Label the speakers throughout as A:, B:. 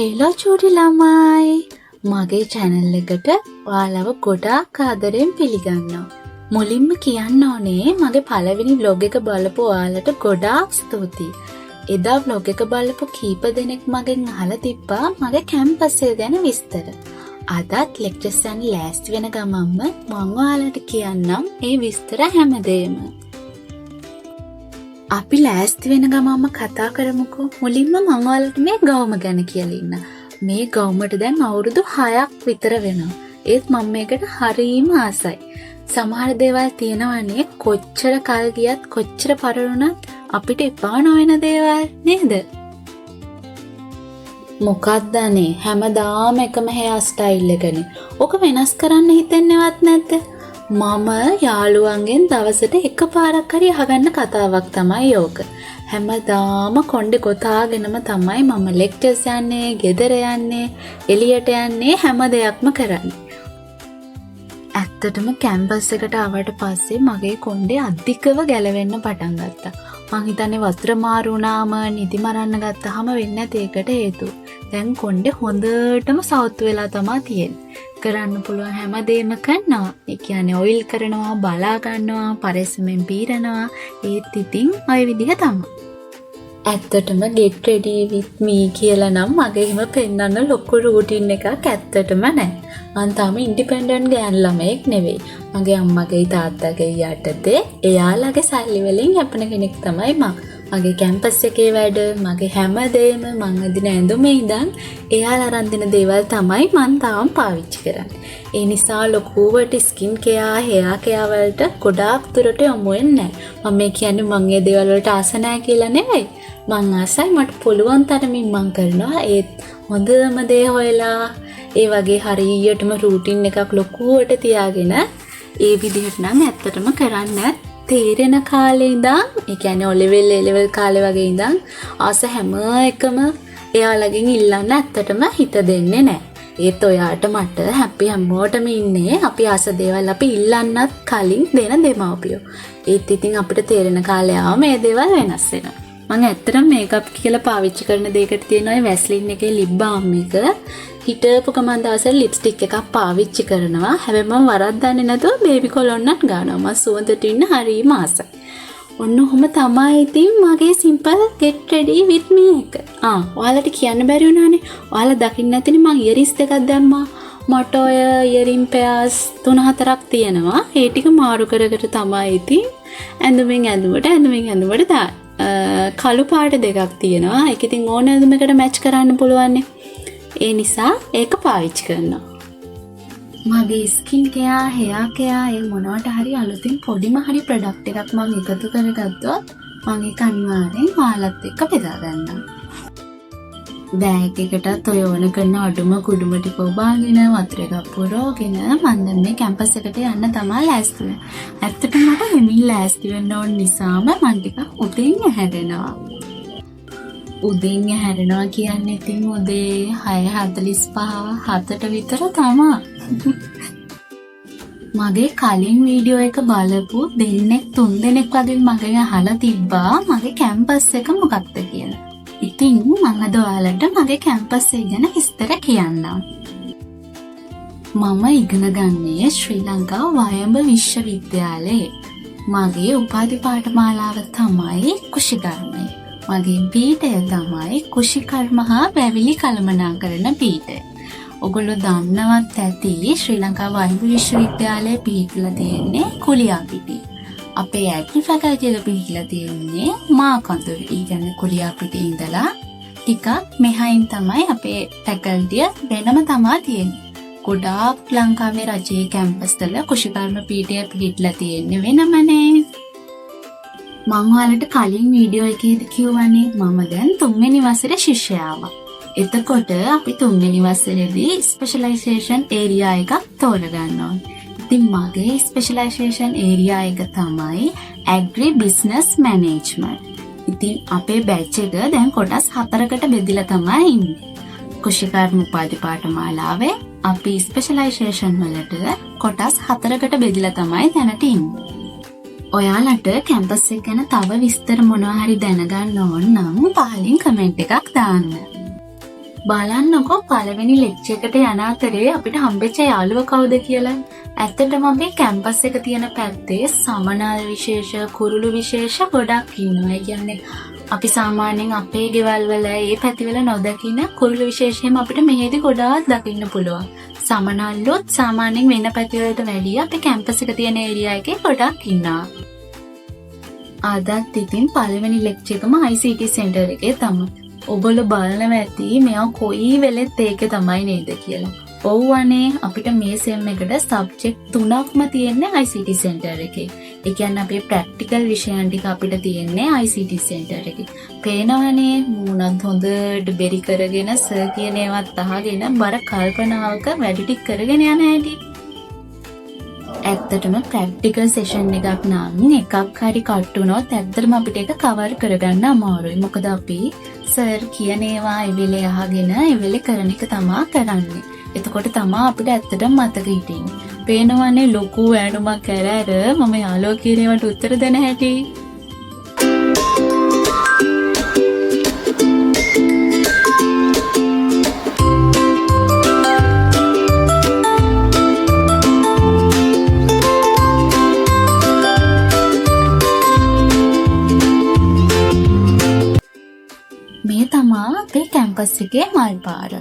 A: Hello චූටි ළමයි, මගේ චැනල් එකට ඔයාලව ගොඩාක් ආදරෙන් පිළිගන්නවා. මුලින්ම කියන්න ඕනේ, මගේ පළවෙනි ව්ලොග් එක බලපු ඔයාලට ගොඩාක් ස්තුතියි. එදා ව්ලොග් එක බලපු කීප දෙනෙක් මගෙන් අහලා තිබ්බා මගේ කැම්පස් එක ගැන විස්තර. අදත් ලෙක්චර්ස් යන්න ලෑස්ති වෙන ගමන්ම මං ඔයාලට කියන්නම් ඒ විස්තර හැමදේම. අපි ලෑස්ති වෙන ගමන්ම කතා කරමුකෝ. මුලින්ම මං ඔයාලට මේ ගවුම ගැන කියලා ඉන්න. මේ ගවුමට දැන් අවුරුදු 6ක් විතර වෙනවා. ඒත් මම මේකට හරීම ආසයි. සමහර දේවල් තියෙනවනේ, කොච්චර කල් ගියත් කොච්චර පරණ වුණත් අපිට එපා නොවන දේවල්, නේද? මොකක්ද අනේ, හැමදාම එකම හෙයාර් ස්ටයිල් එකනේ. ඕක වෙනස් කරන්න හිතෙන්නේවත් නැද්ද? මම යාළුවන්ගෙන් දවසට එකපාරක් හරි අහගන්න කතාවක් තමයි ඕක. හැමදාම කොණ්ඩේ ගොතාගෙනම තමයි මම ලෙක්චර්ස් යන්නේ, ගෙදර යන්නේ, එළියට යන්නේ, හැම දෙයක්ම කරන්නේ. ඇත්තටම කැම්පස් එකට ආවට පස්සේ මගේ කොණ්ඩේ අධිකව ගැලවෙන්න පටන් ගත්තා. මං හිතන්නේ වතුර මාරු වුණාම නිදි මරන්න ගත්තාම වෙන්න ඇති ඒකට හේතුව. දැන් කොණ්ඩේ හොඳටම සවුත්තු වෙලා තමා තියෙන්නේ. කරන්න පුළුවන් හැම දේම කරනවා. ඒ කියන්නේ ඔයිල් කරනවා, බලා ගන්නවා, පරිස්සමෙන් පීරනවා. ඒත් ඉතින් ඔය විදිහ තමයි. ඇත්තටම get ready with me කියලා නම් මගේ එහෙම පෙන්වන්න ලොකු රූටින් එකක් ඇත්තටම නෑ. මං තාම ඉන්ඩිපෙන්ඩන්ට් ගෑනු ළමයෙක් නෙවෙයි. මගේ අම්මගේ තාත්තගේ යටතේ එයාලගේ සල්ලි වලින් යැපෙන කෙනෙක් තමයි මං. මගේ කැම්පස් එකේ වැඩ, මගේ හැම දේම, මං අඳින ඇඳුමේ ඉඳන් එයාලා අරන් දෙන දේවල් තමයි මං තාම පාවිච්චි කරන්නේ. ඒ නිසා ලොකුවට ස්කින් කෙයා, හෙයා කෙයා වලට ගොඩාක් දුරට යොමු වෙන්නේ නෑ. මම මේ කියන්නේ මං ඒ දේවල් වලට ආස නෑ කියලා නෙවෙයි. මං ආසයි, මට පුළුවන් තරමින් මං කරනවා. ඒත් හොඳම දේ හොයලා ඒ වගේ හරියටම රූටින් එකක් ලොකුවට තියාගෙන ඒ විදිහට නම් ඇත්තටම කරන්නේ තේරෙන කාලේ ඉඳන්, ඒ කියන්නේ O level, A level කාලේ වගේ ඉඳන් ආස හැම එකම එයාලගෙන් ඉල්ලන්න ඇත්තටම හිත දෙන්නේ නැහැ. ඒත් ඔයාට මට හැපි හැමෝටම ඉන්නේ අපි ආස දේවල් අපි ඉල්ලන්නත් කලින් දෙන දෙමව්පියෝ. ඒත් ඉතින් අපිට තේරෙන කාලේ ආවම මේ දේවල් වෙනස් වෙනවා. මං ඇත්තටම මේකප් කියලා පාවිච්චි කරන දෙයකට තියෙන ඔය වැස්ලින් එකේ ලිප් බාම් එක. හිටපු ගමන් දවසට ලිප්ස්ටික් එකක් පාවිච්චි කරනවා. හැබැයි මම වරද්දන්නේ නැතුව බේබි කොලොන් එකක් ගන්නවා. මං සුවඳට ඉන්න හරිම ආසයි. ඔන්න ඔහොම තමයි ඉතින් මගේ simple get ready with me එක. ආ, ඔයාලට කියන්න බැරි වුණානේ. ඔයාලා දකින්න නැතිනේ මං ඉයරින්ස් දෙකක් දැම්මා. මට ඔය ඉයරින් පෙයාස් තුන හතරක් තියෙනවා. ඒ ටික මාරු කර කර තමයි ඉතින් ඇඳුමින් ඇඳුමට, ඇඳුමින් ඇඳුමට දාන්නේ. කළු පාට දෙකක් තියෙනවා. ඒක ඉතින් ඕන ඇඳුමකට මැච් කරන්න පුළුවන්නේ. ඒ නිසා ඒක පාවිච්චි කරනවා. මගේ ස්කින් කෙයා, හෙයා කෙයා ඒ මොනවට හරි අලුතින් පොඩිම හරි ප්‍රොඩක්ට් එකක් මං එකතු කරගත්තොත් මං ඒක අනිවාර්යෙන් ඔයාලත් එක්ක බෙදා ගන්නම්. බෑග් එකටත් ඔය ඕන කරන අඩුම කුඩුම ටික ඔබාගෙන, වතුර එකක් පුරවගෙන මං දැන් මේ කැම්පස් එකට යන්න තමා ලෑස්ති වෙන්නේ. ඇත්තටම මට හිමින් ලෑස්ති වෙන්න ඕන නිසාම මං ටිකක් උදෙන් ඇහැරෙනවා. උදෙන් ඇහැරෙනවා කියන්නේ ඉතින් උදේ 6:45, 7ට විතර තමා. මගේ කලින් වීඩියෝ එක බලපු දෙන්නෙක් තුන් දෙනෙක් වගේ මගෙන් අහලා තිබ්බා මගේ කැම්පස් එක මොකක්ද කියලා. ඉතින් මං අද ඔයාලට මගේ කැම්පස් එක ගැන විස්තර කියන්නම්. මම ඉගෙන ගන්නේ ශ්‍රී ලංකා වයඹ විශ්වවිද්‍යාලයේ. මගේ උපාධි පාඨමාලාව තමයි කෘෂිකර්මය. මගේ පීඨය තමයි කෘෂිකර්ම හා වැවිලි කළමනාකරණ පීඨය. ඔගොල්ලෝ දන්නවත් ඇති, ශ්‍රී ලංකා වයඹ විශ්වවිද්‍යාලය පිහිටලා තියෙන්නේ කුලියාපිටියේ. අපේ ඇග්‍රි ෆැකල්ටි එක පිහිටලා තියෙන්නේ මාකඳුර. ඒ කියන්නේ කුලියාපිටියේ ඉඳලා ටිකක් මෙහායින් තමයි අපේ ෆැකල්ටිය වෙනම තමා තියෙන්නේ. ගොඩාක් ලංකාවේ රජයේ කැම්පස් වල කෘෂිකර්ම පීඨය පිහිටලා තියෙන්නේ වෙනමනේ. මං ඔයාලට කලින් වීඩියෝ එකේදී කිව්වනේ, මම දැන් තුන්වෙනි වසරේ ශිෂ්‍යාවක්. එතකොට අපි තුන්වෙනි වසරේදී ස්පෙෂලයිසේෂන් ඒරියා එකක් තෝරගන්න ඕනේ. ඉතින් මගේ ස්පෙෂලයිසේෂන් ඒරියා එක තමයි ඇග්‍රි බිස්නස් මැනේජ්මන්ට්. ඉතින් අපේ බැච් එක දැන් කොටස් හතරකට බෙදිලා තමයි ඉන්නේ. කෘෂිකර්ම උපාධි පාඨමාලාවේ අපි ස්පෙෂලයිසේෂන් වලට කොටස් හතරකට බෙදිලා තමයි දැනට ඉන්නේ. ඔයාලට කැම්පස් එක ගැන තව විස්තර මොනවා හරි දැනගන්න ඕන නම් පහලින් කමෙන්ට් එකක් දාන්න. බලන්නකෝ පළවෙනි ලෙක්චර් එකට යන අතරේ අපිට හම්බෙච්ච යාළුව කවුද කියලා. ඇත්තටම අපේ කැම්පස් එක තියෙන පැත්තේ සමනල් විශේෂ, කුරුළු විශේෂ ගොඩක් ඉන්නවා. ඒ කියන්නේ අපි සාමාන්‍යයෙන් අපේ ගෙවල් වල ඒ පැතිවල නොදකින කුරුළු විශේෂ එහෙම අපිට මෙහෙදි ගොඩාක් දකින්න පුළුවන්. සමනල්ලොත් සාමාන්‍යයෙන් වෙන පැතිවලට වැඩිය අපේ කැම්පස් එක තියෙන ඒරියා එකේ ගොඩක් ඉන්නවා. අදත් ඉතින් පළවෙනි ලෙක්චර් එකම ICT centre එකේ තමයි. ඔගොල්ලෝ බලනවා ඇති මෙයා කොයි වෙලෙත් ඒකේ තමයි නේද කියලා. ඔව් අනේ, අපිට මේ සෙම් එකට සබ්ජෙක්ට් තුනක්ම තියෙන්නේ ICT centre එකේ. ඒ කියන්නේ අපේ ප්‍රැක්ටිකල් විෂයන් ටික අපිට තියෙන්නේ ICT centre එකේ. පේනවනේ මූණත් හොඳට බෙරි කරගෙන සර් කියන ඒවත් අහගෙන බර කල්පනාවක වැඩ ටික කරගෙන යන හැටි. ඇත්තටම ප්‍රැක්ටිකල් සෙෂන් එකක් නම් එකක් හරි කට් වුණොත් ඇත්තටම අපිට ඒක කවර් කරගන්න අමාරුයි. මොකද අපි සර් කියන ඒවා ඒ වෙලේ අහගෙන ඒ වෙලේ කරන එක තමා කරන්නේ. එතකොට තමා අපිට ඇත්තටම මතක හිටින්නේ. පේනවනේ ලොකු ඈනුමක් ඇර ඇර මම යාළුවා කියන ඒවාට උත්තර දෙන හැටි. මේ තමා අපේ කැම්පස් එකේ මල් පාර.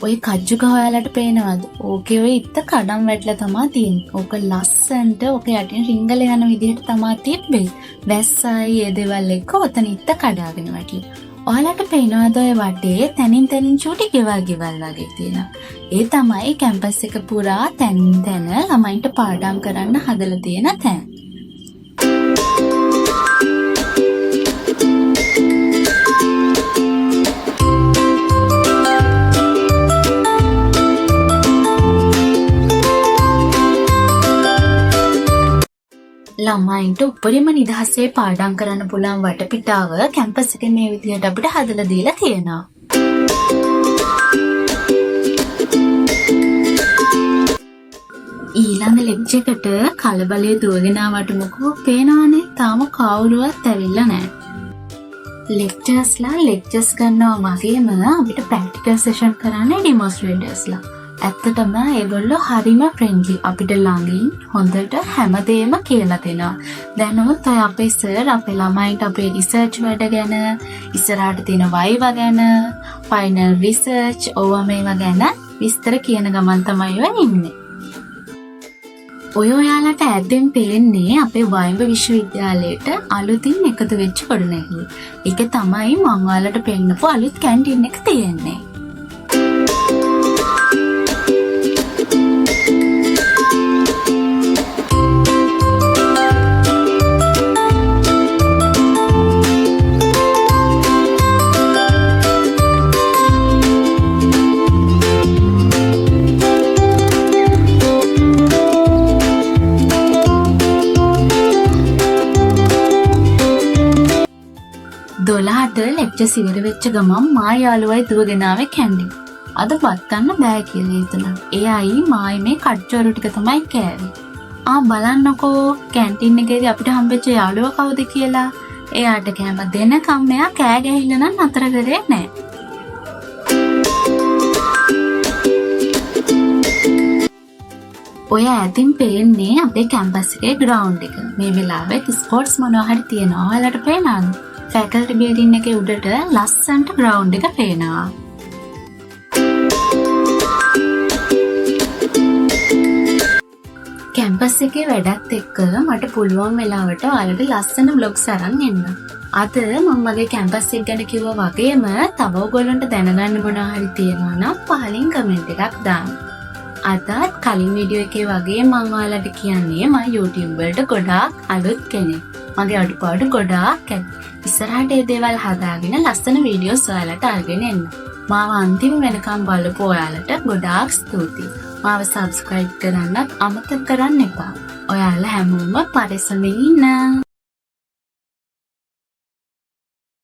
A: ඔය කජ්ජු ගහ ඔයාලට පේනවද? ඕකේ ඔය ඉත්ත කඩම් වැටලා තමා තියෙන්නේ. ඕක ලස්සනට ඕක යටින් රිංගල යන විදිහට තමා තිබ්බේ. වැස්සයි ඒ දේවල් එක්ක ඔතන ඉත්ත කඩාගෙන වැටිලා. ඔයාලට පේනවද ඔය වටේ තැනින් තැනින් චූටි ගෙවල් ගෙවල් වගේ තියෙනවා. ඒ තමයි කැම්පස් එක පුරා තැනින් තැන ළමයින්ට පාඩම් කරන්න හදලා තියෙන තැන්. ළමයින්ට උපරිම නිදහසේ පාඩම් කරන්න පුළුවන් වටපිටාව කැම්පස් එකේ මේ විදිහට අපිට හදලා දීලා තියෙනවා. ඊළඟ ලෙක්චර් එකට කලබලයේ දුවගෙන ආවට මොකෝ පේනවනේ තාම කවුරුවත් ඇවිල්ලා නැහැ. ලෙක්චර්ස්ලා ලෙක්චර්ස් ගන්නවා වගේම අපිට ප්‍රැක්ටිකල් සෙෂන් කරන්නේ ඩෙමොන්ස්ට්‍රේටර්ස්ලා. ඇත්තටම ඒගොල්ලෝ හරිම ෆ්‍රෙන්ඩ්ලි. අපිට ළඟින් හොඳට හැමදේම කියලා දෙනවා. දැනුත් ඔය අපේ සර් අපේ ළමයින්ට අපේ රිසර්ච් වැඩ ගැන, ඉස්සරහට තියෙන වයිවා ගැන, ෆයිනල් රිසර්ච් ඕවා මේවා ගැන විස්තර කියන ගමන් තමයි ඔය ඉන්නේ. ඔය ඔයාලට ඈතින් පේන්නේ අපේ වයඹ විශ්වවිද්‍යාලයට අලුතින් එකතු වෙච්ච ගොඩනැගිලි. ඒක තමයි මං ඔයාලට පෙන්නපු අලුත් කැන්ටින් එක තියෙන්නේ. 12ට ලෙක්චර්ස් ඉවර වෙච්ච ගමන් මා යාළුවයි දුවගෙන ආවේ කැන්ටින්. අද බත් කන්න බෑ කියලා හිතුණා. එයයි මායි මේ කට්චෝරු ටික තමයි කෑවේ. ආ බලන්නකෝ කැන්ටින් එකේදී අපිට හම්බෙච්ච යාළුවා කවුද කියලා. එයාට කෑම දෙනකම් මෙයා කෑ ගැහිල්ල නම් නතර කරේ නෑ. ඔය ඈතින් පේන්නේ අපේ කැම්පස් එකේ ග්‍රවුන්ඩ් එක. මේ වෙලාවෙත් ස්පෝර්ට්ස් මොනවා හරි තියෙනවා ඔයාලට පේනවද? ෆැකල්ටි බිල්ඩින් එකේ උඩට ලස්සනට ග්‍රවුන්ඩ් එක පේනවා. කැම්පස් එකේ වැඩත් එක්ක මට පුළුවන් වෙලාවට ඔයාලට ලස්සන ව්ලොග්ස් අරන් එන්න. අද මම මගේ කැම්පස් එක ගැන කිව්වා වගේම තව ඔයගොල්ලන්ට දැනගන්න මොනවා හරි තියෙනවා නම් පහලින් කමෙන්ට් එකක් දාන්න. අදත් කලින් වීඩියෝ එකේ වගේ මං ඔයාලට කියන්නේ මං YouTube වලට ගොඩාක් අලුත් කෙනෙක්. මගේ අඩුපාඩු ගොඩාක් ඇති. ඉස්සරහට ඒ දේවල් හදාගෙන ලස්සන වීඩියෝස් ඔයාලට අරගෙන එන්න. මාව අන්තිම වෙනකම් බලපු ඔයාලට ගොඩාක් ස්තුතියි. මාව සබ්ස්ක්‍රයිබ් කරන්නත් අමතක කරන්න එපා. ඔයාලා හැමෝම පරිස්සමින් ඉන්න.